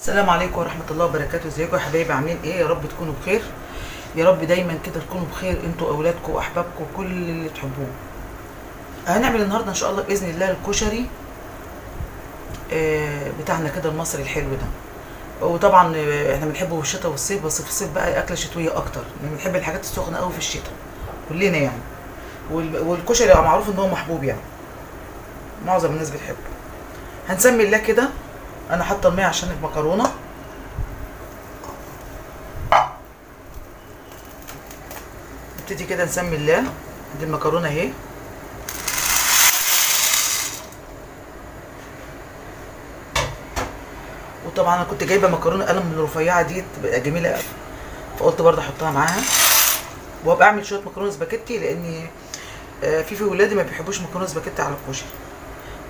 السلام عليكم ورحمة الله وبركاته. ازيكم يا حبايبي؟ عاملين ايه؟ يا رب تكونوا بخير، يا رب دايما كده تكونوا بخير انتوا واولادكم واحبابكم وكل اللي تحبوه. هنعمل النهارده ان شاء الله باذن الله الكشري بتاعنا كده المصري الحلو ده. وطبعا احنا بنحبه في الشتاء والصيف، بس في الصيف بقى اكله شتوية اكتر، بنحب الحاجات السخنة قوي في الشتاء كلنا يعني. والكشري معروف ان هو محبوب يعني، معظم الناس بتحبه. هنسمي الله كده. انا حاطه المية عشان المكرونه. نبتدي كده نسمي الله. دي المكرونه اهي. وطبعا انا كنت جايبه مكرونه قلم من الرفيعة دي، تبقى جميلة قوي، فقلت برضه احطها معاها. وابقى اعمل شوية مكرونه سباكيتي، لان في ولادي ما بيحبوش مكرونه سباكيتي على الكشري،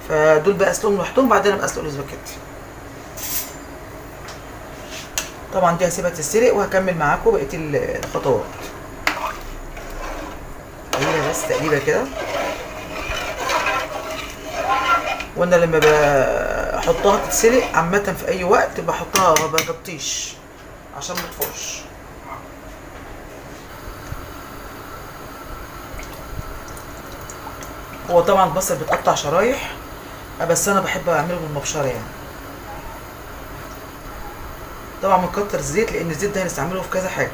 فدول بقى اسلقهم لوحدهم، بعدين ابقى اسلق السباكيتي. طبعا دي هسيبها تتسلق وهكمل معاكم بقية الخطوات. تقليبه بس، تقليبه كده. وانا لما بحطها تتسلق عامة في اي وقت بحطها، ما بغطيش عشان ما تفرش. هو طبعا البصل بيتقطع شرايح، بس انا بحب اعمله بالمبشره يعني. طبعا بنكتر الزيت لان الزيت ده هنستعمله في كذا حاجة.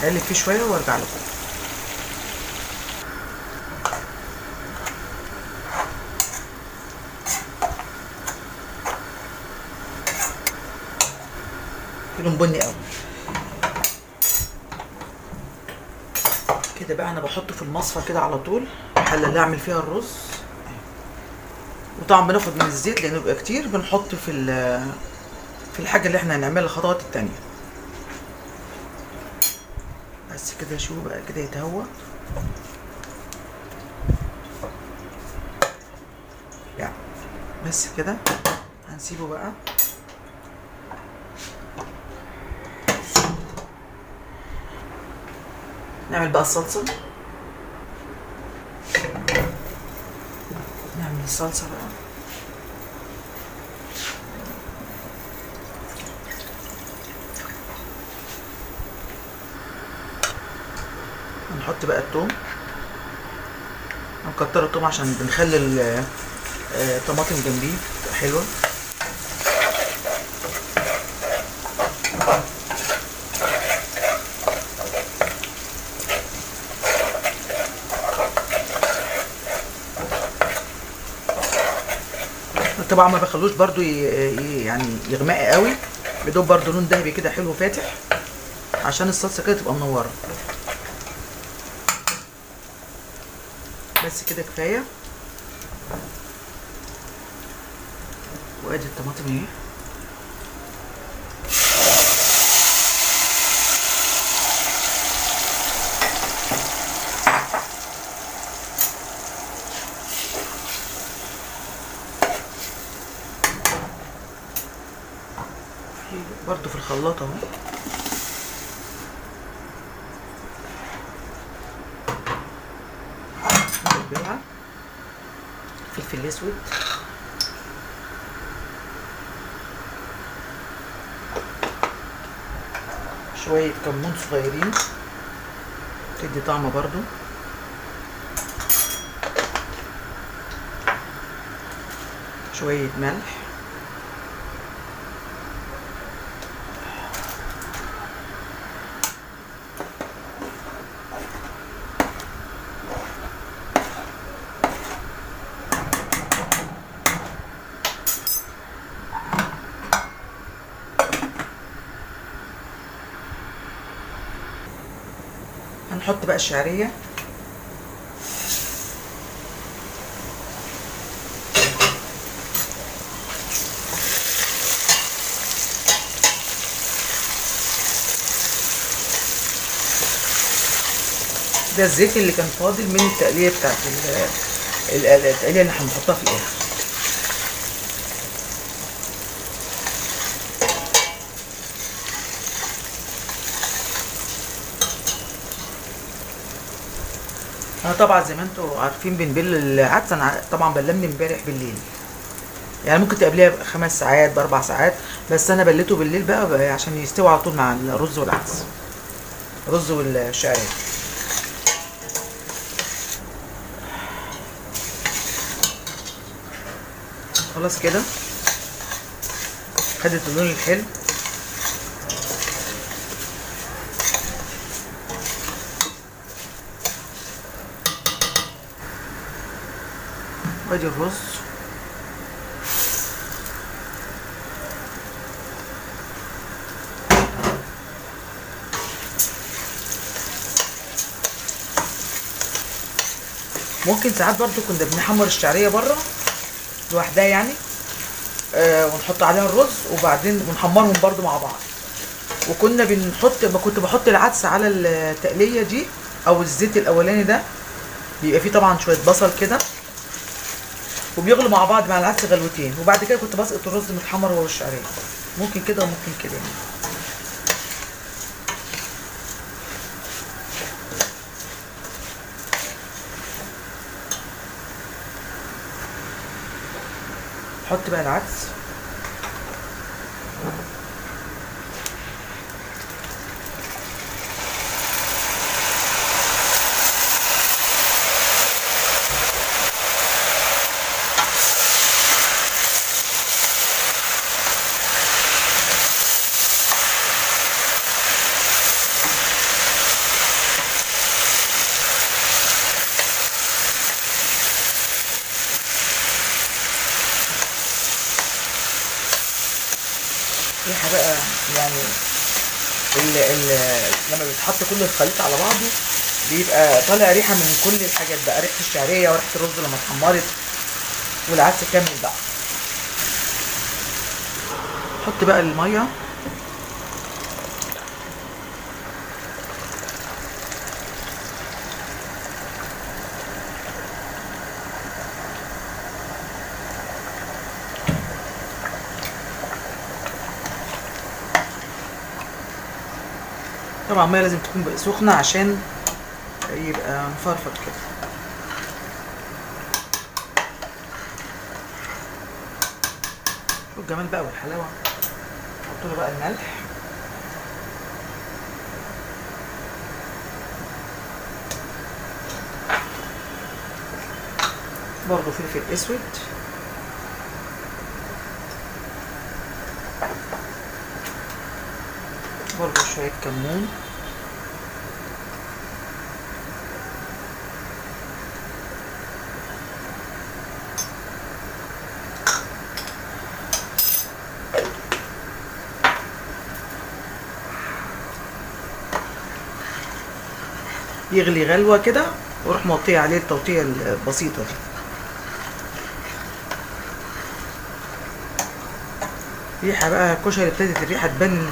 اقلب فيه شوية وارجع لكم. لون بني قوي كده بقى. انا بحطه في المصفى كده على طول، الحلة اللي اعمل فيها الرز. وطبعا بناخد من الزيت لانه بيبقى كتير، بنحط في الحاجة اللي احنا هنعملها الخطوات التانية. بس كده شوفوا بقى كده يتهوى يعني. بس كده هنسيبه بقى. نعمل بقى الصلصة. نعمل الصلصة بقى. هنحط بقى التوم، هنكتر التوم عشان بنخلي الطماطم جنبيه تبقى حلوة. طبعا ما بخلوش برضو يعني يغمق قوي، بيدوب برضو لون ذهبي كده حلو فاتح عشان الصلصه كده تبقى منورة. بس كده كفاية. وادي الطماطم اهي. برضو في الخلاط اهو. فلفل اسود، شوية كمون صغيرين تدي طعم برضو، شوية ملح، هنحط بقى الشعرية. ده الزيت اللي كان فاضل من التقليه بتاعت التقليه اللي هنحطها في الاخر. انا طبعا زي ما انتوا عارفين بنبل العدس، انا طبعا بلمني امبارح بالليل، يعني ممكن تقبليها ب5 ساعات ب4 ساعات، بس انا بليته بالليل بقى عشان يستوي على طول مع الرز والعدس، الرز والشعريه. خلاص كده خدت اللون الحلو. وادي الرز. ممكن ساعات برضو كنا بنحمر الشعرية بره لوحدها يعني، ونحط عليها الرز وبعدين ونحمرهم برضو مع بعض. وكنا بنحط، ما كنت بحط العدس على التقليه دي او الزيت الاولاني ده، بيبقى فيه طبعا شوية بصل كده، وبيغلوا مع بعض مع العدس غلوتين، وبعد كده كنت بسقط الرز متحمر هو والشعريه. ممكن كده وممكن كده يعني. حط بقى العدس. ريحه بقى يعني ال ال لما بيتحط كل الخليط على بعضه بيبقى طالع ريحه من كل الحاجات بقى، ريحه الشعرية وريحه الرز لما اتحمرت والعدس كمل بقى. حط بقى المية. طبعا المية لازم تكون سخنة عشان يبقى مفرفط كده. شوف الجمال بقى والحلاوه. نحط له بقى الملح. برضه فلفل اسود. برضه شوية كمون. يغلي غلوة كده واروح موطيه عليه التوطيه البسيطة دي. ريحة بقى الكشري ابتدت الريحة تبان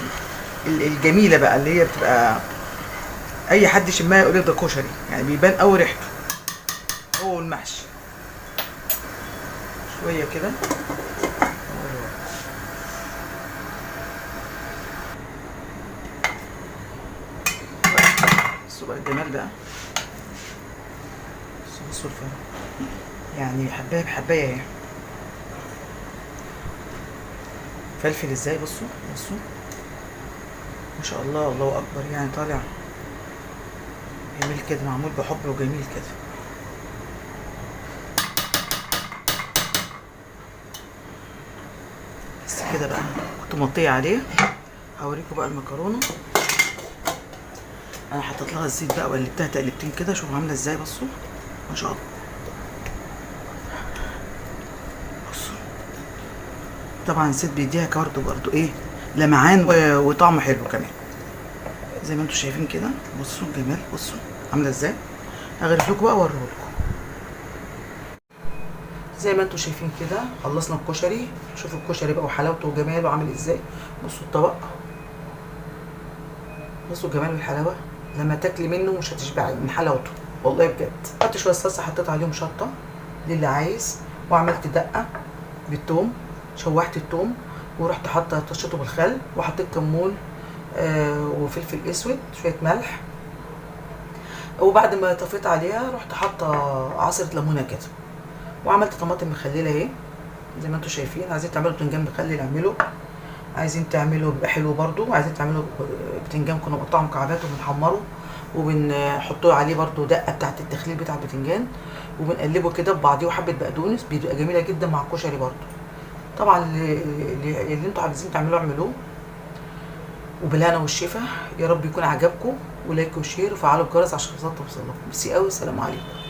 الجميلة بقى، اللي هي بتبقى اي حد يشمها يقول لك ده كشري، يعني بيبان قوي ريحته هو المحشي. شوية كده. بصوا بقى الجمال بقى، بصوا يعني حبايه بحبايه يعني. فلفل ازاي، بصوا بصوا ما شاء الله، الله اكبر، يعني طالع جميل كده، معمول بحب وجميل كده. بس كده بقى كنت مطية عليه. هوريكم بقى المكرونه، انا حطيت لها الزيت بقى وقلبتها تقلبتين كده، شوفوا عامله ازاي. بصوا ما شاء الله، بصوا طبعا الزيت بيديها برضه برضه ايه لمعان وطعمه حلو كمان زي ما انتم شايفين كده. بصوا الجمال، بصوا عامله ازاي. هغرف لكم بقى واوريه لكم. زي ما انتم شايفين كده خلصنا الكشري. شوفوا الكشري بقى وحلاوته وجماله عامل ازاي. بصوا الطبق، بصوا الجمال والحلاوه. لما تاكلي منه مش هتشبعي من حلاوته والله بجد. حطيت شوية صلصه، حطيت عليهم شطه للي عايز، وعملت دقه بالثوم، شوحت الثوم ورحت حاطه طشته بالخل، وحطيت كمون وفلفل اسود، شوية ملح. وبعد ما طفيت عليها رحت حاطه عصره ليمونه كده، وعملت طماطم مخلله اهي زي ما انتم شايفين. عايزين تعملوا بتنجان مخلل اعملوا، عايزين تعملوا بيبقى حلو برده، عايزين تعملوا بتنجان كنا بنقطعه مكعبات وبنحمره وبنحطه عليه برده دقه بتاعه التخليل بتاع البتنجان، وبنقلبه كده ببعضيه وحبه بقدونس، بيبقى جميلة جدا مع الكشري برده. طبعا اللي انتوا عايزين تعملوه اعملوه، وبالهنا والشفا. يا رب يكون عجبكم، و like و share وفعلوا الجرس عشان توصلكم. ميرسي قوي، السلام عليكم.